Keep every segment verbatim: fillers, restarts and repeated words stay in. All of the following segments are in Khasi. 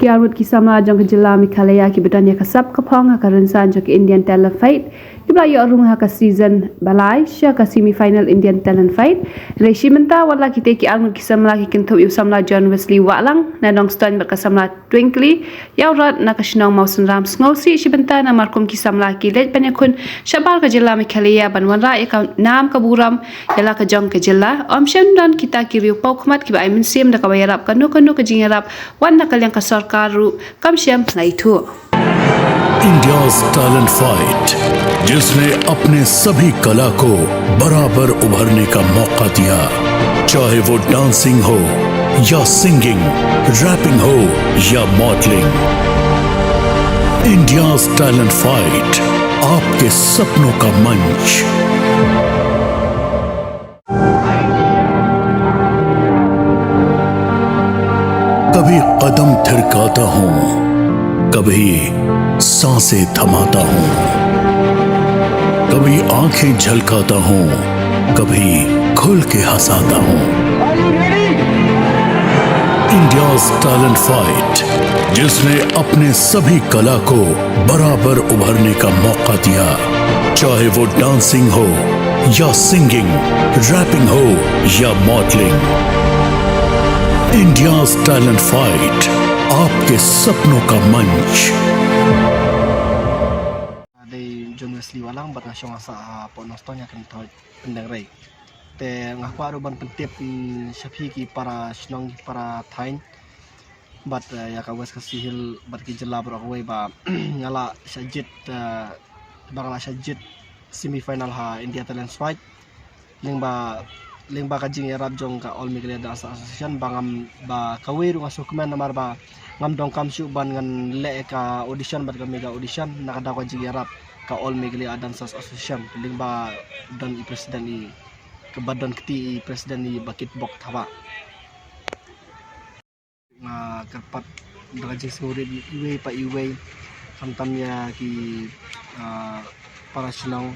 Ki arngut ki samla jong ka jylla Meghalaya kiba don ïa ka sap ka phong ha ka rynsan jong ka Indian Talent Fight kiba la ïoh rung ha ka season ba lai sha ka semi final Indian Talent Fight. Hynrei shi bynta wat la kita ki arngut ki samla ki kynthup ïa u samla John Wesley Wahlang na Nongstoiñ bad ka samla Twinkly Ïawrot na ka shnong Mawsynram, sngewsih shi bynta namar kum ki samla ki leit ban ïakhun shabar ka jylla Meghalaya ban wanrah ïa ka nam ka burom ïa la ka jong ka jylla. Ym shym don kita ki riewpawkhmat kiba ai mynsiem da kaba ïarap kano kano ka jingïarap wat na ka liang ka sorkar ruh kam shym la ithuh. India's Talent Fight, जिसने अपने सभी कला को बराबर उभरने का मौका दिया, चाहे वो डांसिंग हो या सिंगिंग, रैपिंग हो या मॉडलिंग। India's Talent Fight, आपके सपनों का मंच। कभी कदम थिरकाता हूँ, कभी सांसें थमाता हूँ, कभी आंखें झलकाता हूँ, कभी खुल के हंसाता हूँ। India's Talent Fight, जिसने अपने सभी कला को बराबर उभरने का मौका दिया, चाहे वो डांसिंग हो या सिंगिंग, रैपिंग हो या मॉडलिंग। India's Talent Fight, आपके सपनों का मंच। Dei John Wesley Wahlang bad nga shong ha sah ha Port Nongstoiñ ha Kynthoi Pyndengrei. Te nga kwah ruh ban pyntip sha phi ki para shnong ki para thaiñ bad ïa ka West Khasi Hills bad ki jylla baroh kawei ba nga la shah jied ba nga la shah jied semi final ha India Talent Fight. Lyngba lyngba ka jingïarap jong ka All Meghalaya Dance Association ba ngam ba kawei ruh nga sngewkmen namar ba ngam donkam shuh ban ngan leh ka audition bad ka mega audition na ka daw ka jingïarap ka All Meghalaya Dancers Association lyngba don i president i kaba don kti i president i Bah Kitbok Thabah. Nga kyrpad da ka jingsngewrit iwei pa iwei khamtam ïa ki para shnong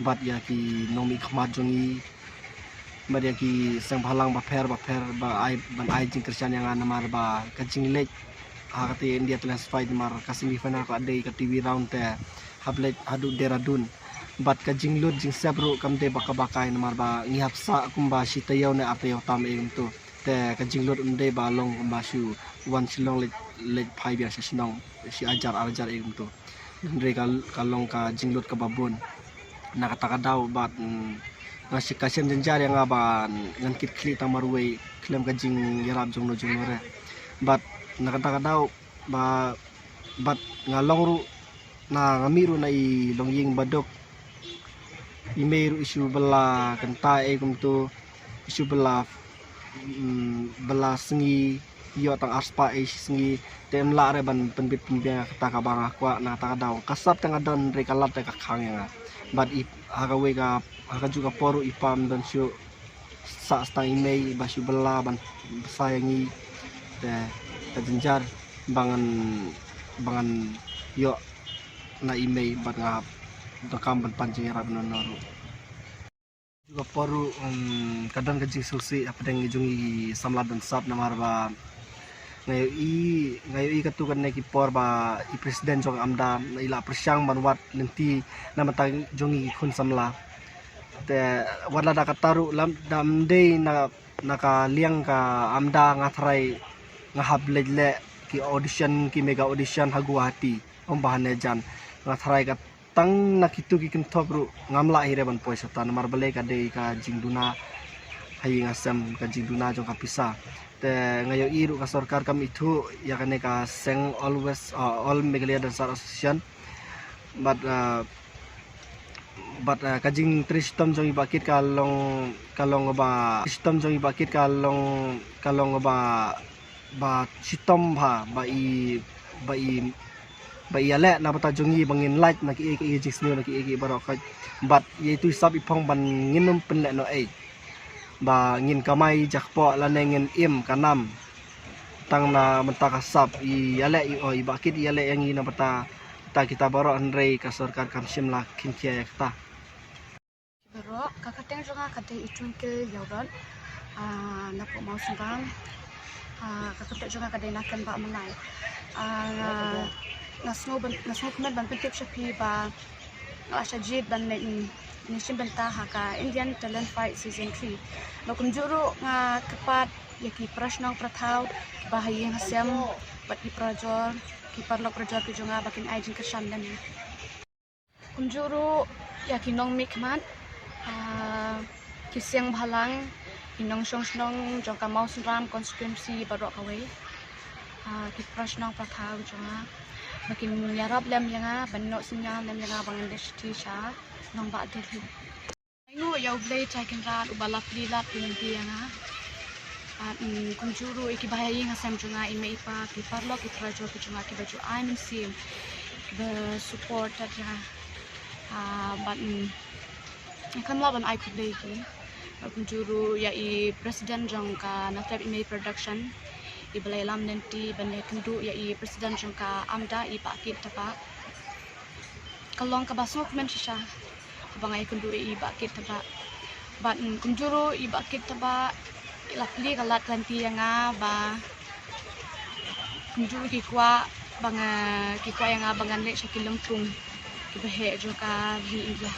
bad ïa ki nongmihkhmat jong ngi bad ïa ki seng bhalang bapher bapher ba ai ban ai jingkyrshan ïa nga namar ba ka jingleit ha kata India Talent Fight namar ka semi final ka dei ka T V round te hap leit haduh Dehradun bad ka jinglut jingsep ruh kam dei ba ka bakai namar ba ngi hap sah kumba shi taïew ne ar taïew tam ei kumto. Te ka jinglut ym dei ba long kumba shu wan Shillong leit leit phai biang sha shnong shi hajar ar hajar ei kumto. Hynrei ka ka long ka jinglut kaba bun. Na kata ka daw bad nga shi ka shem jynjar ïa nga ba ngan kit khlieh tang marwei khlem ka jingïarap jongno jongno re. Bad na kata ka daw ba bad nga long ruh na nga mih ruh na i longïing baduk. I mei ruh i shu bylla kynta ei kumto i shu bylla bylla sngi ïoh tang ar spah ei shi sngi te ym lah re ban pynbit pynbiang kata kaba nga kwah na kata ka daw ka sap te nga don re ka lad te ka khang ïa nga bad i ha kawei ka ha kajuh ka por ruh i pam don shuh sah stang i mei ba shu bylla ban bsa ïa ngi te ka jynjar ba ngan ba ngan ïoh na i mei bad nga donkam ban pan jingïarap noh noh ruh. Ka por ruh ka don ka jingsngewsih hapdeng jong i samla don sap namar ba nga ïohi nga ïohi katto katne ki por ba i president jong AMDA i la pyrshang ban wad lynti na bynta jong i khun samla. Te wat la da kata ruh lam da ym dei na na ka liang ka AMDA nga tharai nga hap leit leh ki audition ki mega audition ha Guwahati ym ba hane jan nga tharai ka tang na kitu ki kynthop ruh ngam lah hi re ban poi shata namar balei ka dei ka jingduna ha ïing ha sem ka jingduna jong ka pisa. Te nga ïohi ruh ka sorkar kam ithuh ïa kane ka seng All West All Meghalaya Dancer Association bad bad ka jingtrei shitom jong i Bah Kit ka long ka long ba shitom jong i Bah Kit ka long ka long ba ba shitom bha ba i ba i ba i ïaleh na bynta jong ngi ba ngin lait na kiei kiei jingsniew na kiei kiei baroh khoit bad ïa itu i sap i phong ban ngin ym pynleh noh ei ba ngin kamai jakpoh lane ngin im ka nam tang na bynta ka sap i ïaleh i o i Bah Kit i ïaleh ïa ngi na bynta ta kita baroh hynrei ka sorkar kam shym la khyndiat ïa kata. Baroh ka kyrteng jong nga ka dei i Twinkle Ïawrot na Pukmawsynram. Ah, ka kynthei jong nga ka dei na Kynbah Malai. Ah, nga, nga sngew ban, nga sngew kmen ban pyntip sha phi ba nga la shah jied ban leit, mm, shim bynta ha ka Indian Talent Fight Season three. Bad kumjuh ruh nga kyrpad ïa ki para shnong para thaw, ki bahaïing hasem, bad ki parajor, ki paralok parajor ki jong nga ba kin ai jingkyrshan lem ïa nga. Kumjuh ruh ïa ki nongmihkhmat, ah, ki seng bhalang, ki nongshong shnong jong ka Mawsynram constituency baroh kawei. Ah, ki para shnong para thaw jong nga ba kin ïarap lem ïa nga, ban noh synñiang lem ïa nga ba ngan leit sha Delhi. Ai nguh ïa U Blei Trai Kynrad uba la plie lad plie lynti ïa nga. Bad, mm, kumjuh ruh ïa ki bahaïing hasem jong nga, i mei i pa, ki paralok ki parajor ki jong nga kiba ju ai mynsiem, kiba support ïa nga. Ah, bad, mm, ngam lah ban ai khublei ïa ki. Bad kumjuh ruh ïa i president jong ka Natep Imei Production, iba la ïalam lynti ban ïakynduh ïa i president jong ka AMDA, i Bah Kit Tabah. Ka long kaba sngewkmen shisha ba nga ïakynduh ïa i Bah Kit Tabah. Bad, mm, kumjuh ruh i Bah Kit Tabah i la plie ka lad ka lynti ïa nga ba kumjuh ki kwah ba nga, ki kwah ïa nga ba ngan leit sha ki lympung kiba heh jong ka ri India.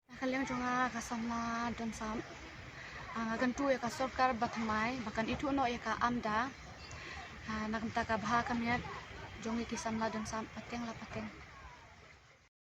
Na ka liang jong nga ka samla don sap, ah, nga kyntu ïa ka sorkar ba thymmai ba kan ithuh noh ïa ka AMDA. Ah, na ka bynta ka bha ka miat jong ngi ki samla don sap pateng la pateng.